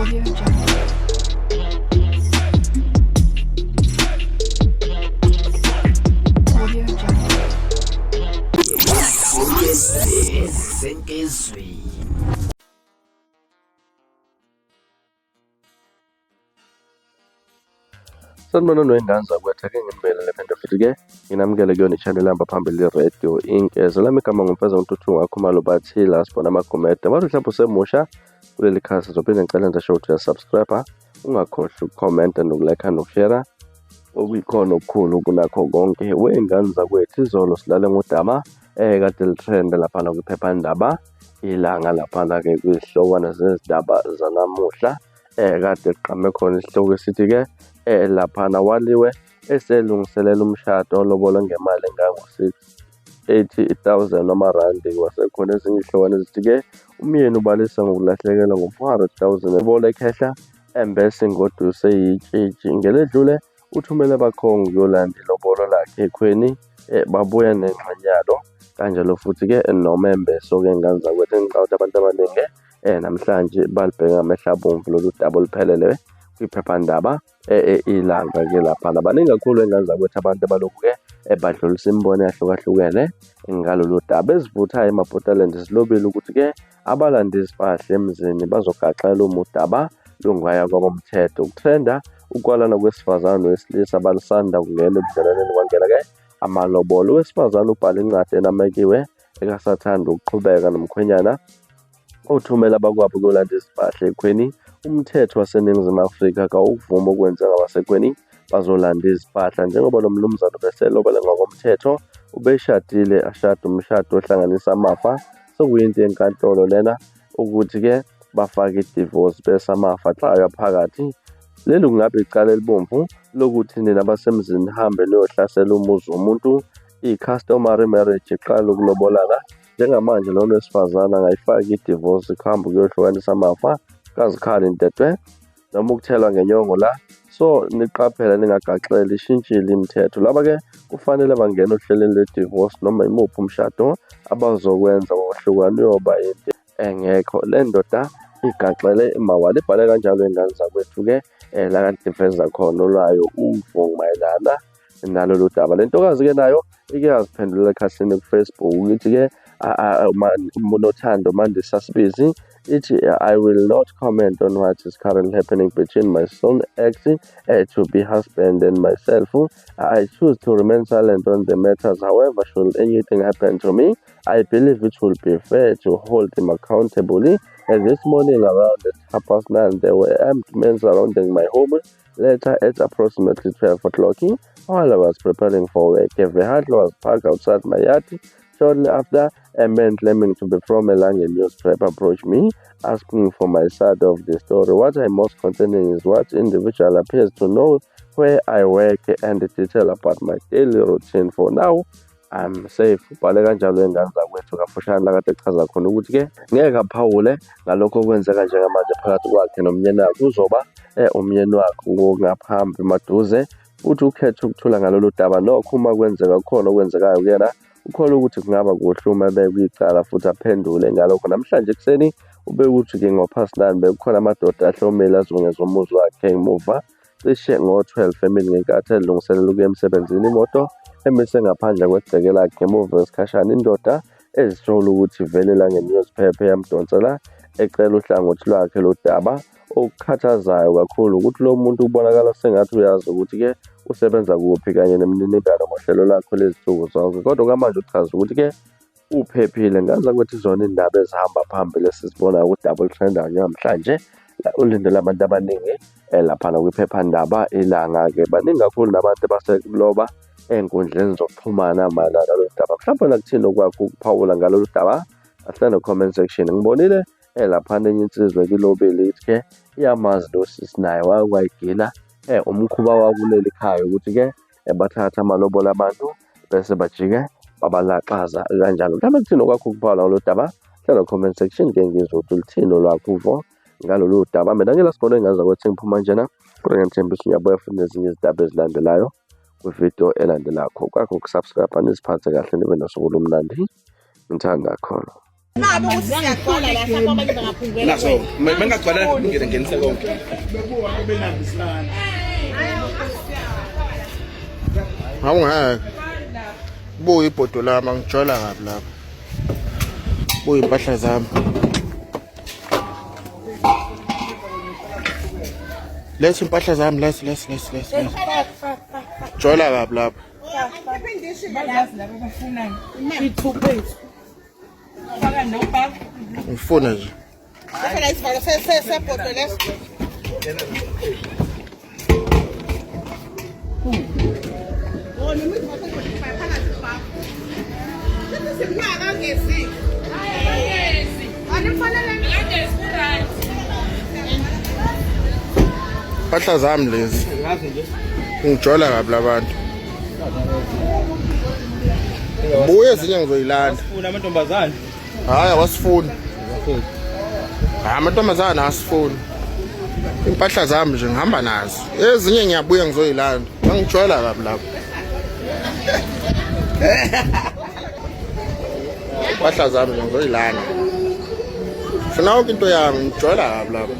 Audio Jungle. Audio Jungle. Sanibonani wey'ngane zakwethu, ake nginibingelele phinde futhi-ke nginamukele kuyona i-channel ehamba phambili i-radio Inkeza. Lami igama nguMfeza uNtuthu Khumalo bathi la sibona amagumede. Wathi mhlawumbe usemusha kuleli khasi zophinde ngicela nje sho ukuthi uyasubscribe, ungakhohlwa ukukhomenta nokulike nokushare okuyikhona okukhulu kunakho konke. Wey'ngane zakwethu, izolo silale ngodaba kade litrenda laphana kwiphephandaba Ilanga laphana-ke kwizihlokwana zezindaba zanamuhla kade kugqame khona isihloko esithi-ke laphana waliwe eselungiselela umshado olobolwe ngemali engango-680,000 wamarandi. Kwasekhona ezinye izihlokwana ezithi-ke umyeni ubalisa ngokulahlekelwa ngo-400,000 ebola ekhehla embese ingoduso eyitshitshi. Ngeledlule uthumele abakhongi ukuyolanda ilobolo lakhe ekhweni babuya nengxenyalo kanjalo futhi-ke nomembeso-ke ngane zakwethu. Engicabanga ukuthi abantu abaningi namhlanje balibheke ngamehlo abomvu lolu daba oluphelele kwiphephandaba Ilanga-ke laphana. Baningi kakhulu ey'ngane zakwethu abantu abalokhu-ke badlulisa imibono eyahlukahlukene ngalolu daba. Ezivuthayo eMaputoland zilobile ukuthi-ke abalanda izimpahla emzini bazogaxela uma udaba lungaya kwabomthetho. Kutrenda ukwalana kwesifazane nowesilisa abalisanda kungena ebudlelwaneni kwangena-ke amalobolo. Owesifazane ubhale incwadi enamekiwe ekasathanda ukuqhubeka nomkhwenyana othumela abakwabo kuyolanda izimpahla ekhweni. Umthetho waseNingizimu Afrika kawukuvumi okwenzeka ngabasekhweni bazolanda izimpahla njengoba lo mnumzane ubeselobole ngokomthetho ubeshadile ashade umshado ohlanganisa amafa. Sekuyinto yenkantolo lena ukuthi-ke bafake i-divorce bese amafa axakwa phakathi. Leli kungaba icala elibomvu lokuthi nina basemzini nihambe niyohlasela umuzi womuntu. I-customary marriage iqala ukulobolana. Njengamanje lona wesifazane angayifaka i-divorce kuhambe kuyohlukanisa amafa kazikhali ntetwe noma ukuthelwa ngenyongo la. So niqaphele ningagaxeli, ishintshile imithetho. Laba-ke kufanele bangene ohlelweni lwe-divorce noma imuphi umshado abazokwenza ngokuhlukana uyoba into engekho. Le ndoda igaxele mawala, ibhale kanjalo iy'ngane zakwethu-ke la kade iveza khona olwayo uvo mayelana nalolu daba. Le ntokazi-ke nayo ike yaziphendulela ekhasini ku-Facebook ithi-ke Nothando Mandisa Sibisi ithi I will not comment on what is currently happening between my son ex to be husband and myself. I choose to remain silent on the matters. However, should anything happen to me, I believe it will be fair to hold him accountable. And this morning around 9:30, there were armed men surrounding my home. Later, at approximately 12 o'clock, while I was preparing for work, a vehicle was parked outside my yard. Shortly after, a man claiming to be from Elanga newspaper approached me, asking for my side of the story. What I'm most concerning is what individual appears to know where I work and the detail about my daily routine. For now, I'm safe. Ubhale kanjalo ingane zakwethu kafushane la kade echaza khona ukuthi-ke ngeke aphawule ngalokho okwenzeka njengamanje phakathi kwakhe nomyeni wakhe. Uzoba umyeni wakhe ngaphambi maduze futhi ukhethe ukuthula ngalolu daba. Nokho uma kwenzeka kukhona okwenzekayo kuyena, ukholwa ukuthi kungaba kuhle uma ebekwa icala futhi aphendule ngalokho. Namhlanje ekuseni ubekuthi-ke ngo-9:30 bekukhona amadoda ahlomile azungeze umuzi wakhe ngemuva cishe ngo-12 emini ngenkathi elungiselela ukuya emsebenzini. Imoto emise ngaphandle kwegceke lakhe ngemuva kwesikhashana indoda ezisola ukuthi ivele Elangeni newspaper yamdonsela ecela uhlangothi lwakhe lodaba. Okukhathazayo kakhulu ukuthi lo muntu kubonakala sengathi uyazi ukuthi-ke usebenza kuphi kanye nemininingwane ngohlelo lwakhe lwezinsuku zonke. Kodwa kwamanje uchaza ukuthi-ke uphephile. Ngaza ukuthi izona iy'ndaba ezihamba phambili esizibonayo ku-double trender namhlanje ulindele abantu abaningi laphana kwiphephandaba Ilanga-ke. Baningi kakhulu nabantu abasekuloba ey'nkundleni zokuxhumana mayelana nalolu daba. Mhlawumbe wena kuthini okwakho ukuphawula ngalolu daba? Ahlale no-comment section. Ngibonile laphana enye insizwa ekilobile ithi-ke iyamazi lo sisi naye wake wayigila umkhuba wakuleli khaya ukuthi-ke bathathe amalobolo abantu bese bajike babalaxaza kanjalo. Mhlawumbe kuthini okwakho ukuphawula ngalolu daba? Hlala comment section ke ngizwe ukuthi luthini olwakho uvo ngalolu daba. Mina ngila sibone ngaza ukuthi ngiphuma njena kodwa ngiyathembisa ngiyabuya futhi nezinye izindaba ezilandelayo kwividiyo elandelakho. Kwakho ukusubscribe, niziphathe kahle nibe nosuku olumnandi. Ngithanda khona. Sabe ukuthi siyagcwala la mhlawumbe abanye bangaphungela. Naso, mengagcwala ngene ngenise konke. Awungeke. Buya ibhodo lami angijola kabi lapha. Buya impahla zami. Letha impahla zami letha letha letha letha. Jola kabi lapha. Bayazi laba abafunayo. Ithuphethu. Faka nobaba. Ngifuna nje. Phela isivalo sebhodo leso. Impahla zami lezi. Ngijola kabi labantu. Buye ezinye ngizoyilanda. Funa amantombazane. Hayi awasifuni. Hayi amantombazane asifuni. Impahla zami nje ngihamba nazo. Ezinye ngiyabuya ngizoyilanda. Angijola kabi lapho. Impahla zami nje ngizoyilanda. Funa yonke into yami ngijola kabi lapho.